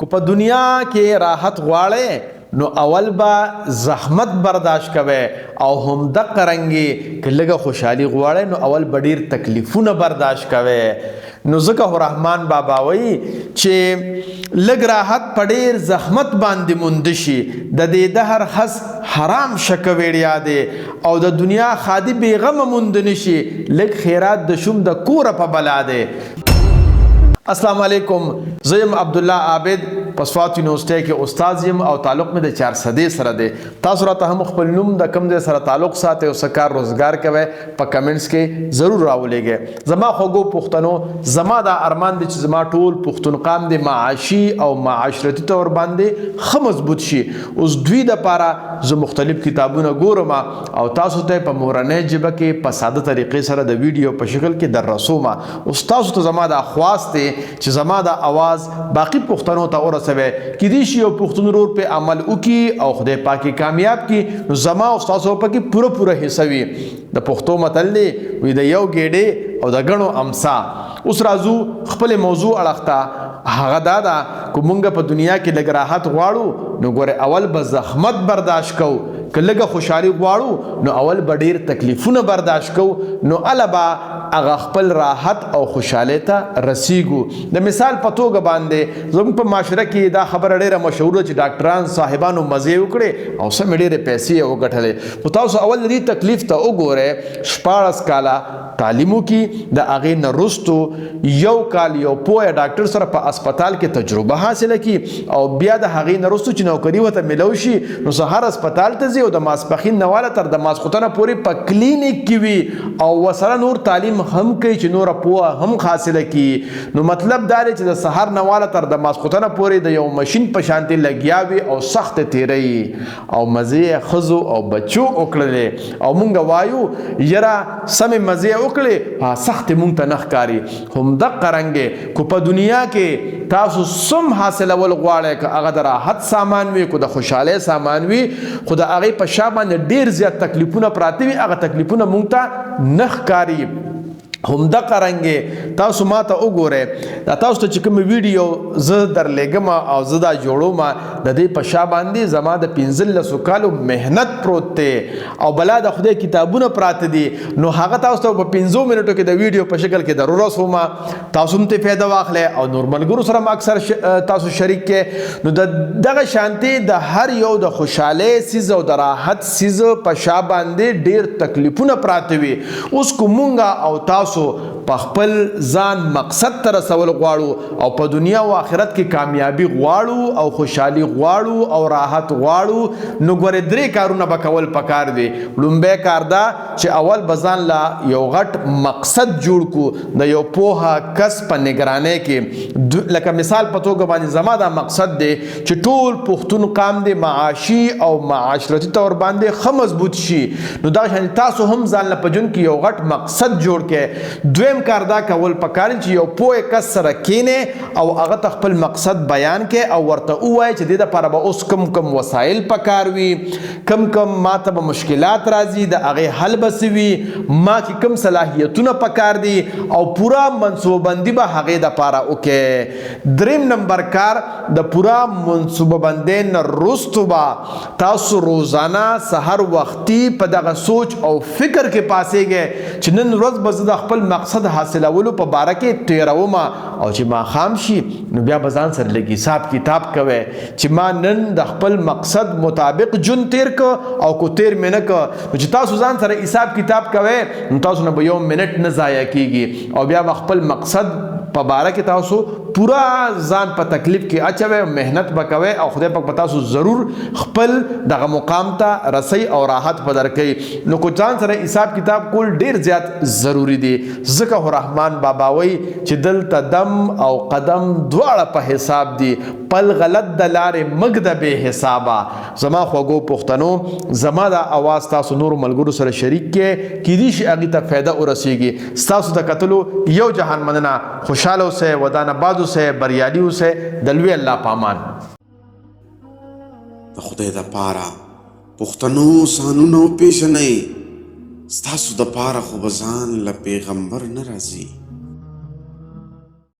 که په دنیا کې راحت غواړې نو اول به زحمت برداشت کوي او هم دقه رنګي که لږه خوشحالي غواړې نو اول به ډیر تکلیفونه برداشت کوي. نو ځکه رحمان بابا وایي چې لږ راحت په ډیر زحمت باندې موند شي، د دې دهر خس حرام شکه ویړیا دی او د دنیا خادي بیغمه موند نشي، لږ خیرات د شوم د کوره په بلا دی. السلام علیکم، زه یم عبدالله عابد، په سوات یونیورسټۍ کې استاد یم او تعلق مې د چارسدې سره دی. تاسو راته هم خپل نوم، د کوم ځای سره تعلق ساتئ او څه کار روزګار کوئ په کمنټس کې ضرور راولېږئ. زما خوږو پښتنو، زما دا ارمان دی چې زما ټول پښتون قام دې معاشي او معاشرتي طور باندې ښه مضبوط شي. اوس دوی دپاره زه مختلف کتابونه ګورم او تاسو ته په مورنۍ ژبه کې په ساده طریقې سره د ویډیو په شکل کې در رسوم. اوس تاسو ته زما دا خواست دی چې زما دا اواز باقی پښتنو ته ورسوي، کیدای شي یو پښتون ورور په عمل وکړي او خدای پاکي کامیاب کړي، نو زما او تاسو پکې پوره پوره حصه وي. د پښتو متل دی وي د یو ګیډې او د ګڼو امسا. اوس راځو خپل موضوع اړخ ته، هغه دا ده که مونږ په دنیا کې لږ راحت غواړو نو ګوره اول به زحمت برداشت کوو، که لږه خوشحالي غواړو نو اول به ډیر تکلیفونه برداشت کوو، نو اله به هغه خپل راحت او خوشحالۍ ته رسیږو. د مثال په توګه باندې زموږ په معاشره کې دا خبره ډیره مشهوره چې ډاکټران صاحبانو مزې وکړې او سمې ډېرې پیسې یې وګټلې، خو تاسو اول د دې تکلیف ته وګورئ. 16 کاله تعلیم وکړي، د هغې نه وروسته یو کال یو پوه ډاکټر سره په هسپتال کې تجربه حاصله کړي او بیا د هغې نه وروسته چې نوکري ورته میلو شي نو سهار هسپتال ته ځي او د ماسپښین نه واله تر د ماسخوتنه پورې په کلینیک کې وي او ورسره نور تعلیم هم کوي چې نوره پوهه هم حاصله کړي. نو مطلب دا دی چې د سهار نه واله تر د ماسخوتنه پورې د یو مشین په شانتې لګیا وي او سخت تېروي او مزې یې ښځو او بچو وکړلې او مونږ وایو یره سمې مزې وکړې، سختې مونږ ته نه ښکاري. همدقه رنګې که په دنیا کې تاسو سم حاصلول غواړئ، که هغه د راحت سامان وي که د خوشحالۍ سامان وي، خو د هغې په شا باندې ډېر زیات تکلیفونه پراته وي، هغه تکلیفونه مونږ ته نه ښکاري. همدقه رنګې تاسو ما ته وګورئ، دا تاسو ته چې کوم ویډیو زه درلېږم او زه دا جوړوم، د دې په شا باندې زما د 15 کالو محنت پروت دی او بلا د خدای کتابونه پراته دي. نو هغه تاسو ته په 5 منټو کې د ویډیو په شکل کې در ورسوم، تاسو هم ترې فایده واخلئ او نور ملګرو سره هم اکثر تاسو شریک کړئ. نو د دغه شانتې د هر یو د خوشحالۍ څیز او د راحت څیز په شا باندې ډېر تکلیفونه پراته وي. اوس که مونږ او تاسو په خپل ځان مقصد ته رسول غواړو او په دنیا او آخرت کې کامیابی غواړو او خوشحالي غواړو او راحت غواړو، نو ګورې درې کارونه به کول پکار دي. لومبی کار دا چې اول به ځان له یو غټ مقصد جوړ کو د یو پوهه کس په نگرانۍ کې. لکه مثال په توګه باندې زما دا مقصد دی چې ټول پښتون قام دې معاشي او معاشرتي طور باندې ښه مضبوط شي، نو دا شان تاسو هم ځان له په ژوند کې یو غټ مقصد جوړ کړئ. دویم کار دا کول پکار چې یو پوه کس سره کینې او هغه ته خپل مقصد بیان کړئ او ورته ووایئ چې دې دپاره به اوس کوم کوم وسایل پکار وي، کم کم ما ته به مشکلات راځي، د هغې حل به څه وي، ما کې کوم صلاحیتونه پکار دي او پوره منصوبه بندي به هغې دپاره وکړئ. دریم نمبر کار، د پوره منصوبه بندۍ نه وروسته به تاسو روزانه سحر وختي په دغه سوچ او فکر کې پاسېږئ چې نن ورځ به زه د خپل مقصد حاصلولو په باره کې تېروم، او چې ماښام شي نو بیا به ځان سره لږ حساب کتاب کوئ چې ما نن د خپل مقصد مطابق ژوند تېر که او که تېر مې نه که. نو چې تاسو ځان سره حساب کتاب کوئ نو تاسو نه به یو منټ نه ضایع کیږي او بیا به خپل مقصد په باره کې تاسو پورا ځان په تکلیف کې اچوي او محنت به کوئ او خدای پاک به تاسو ضرور خپل دغه مقام ته رسي او راحت به درکوي. نو که ځان سره حساب کتاب کول ډیر زیات ضروري دی، ځکه رحمان بابا وایي چې دلته دم او قدم دواړه په حساب دي، پل غلط د لارې مږ د بې حسابه. زما خوږو پښتنو، زما دا اواز تاسو نورو ملګرو سره شریک کړئ، کیدای شي هغوی ته فایده ورسیږي. ستاسو د کتلو یو جهان مننه. خوشحاله اوسئ، ودان آباد اوسئ، بریالي اوسئ، د لوی الله په امان. د خدای د پاره پښتنو ځانونه وپېژنئ، ستاسو د پاره خو به ځان له پیغمبر نه راځي.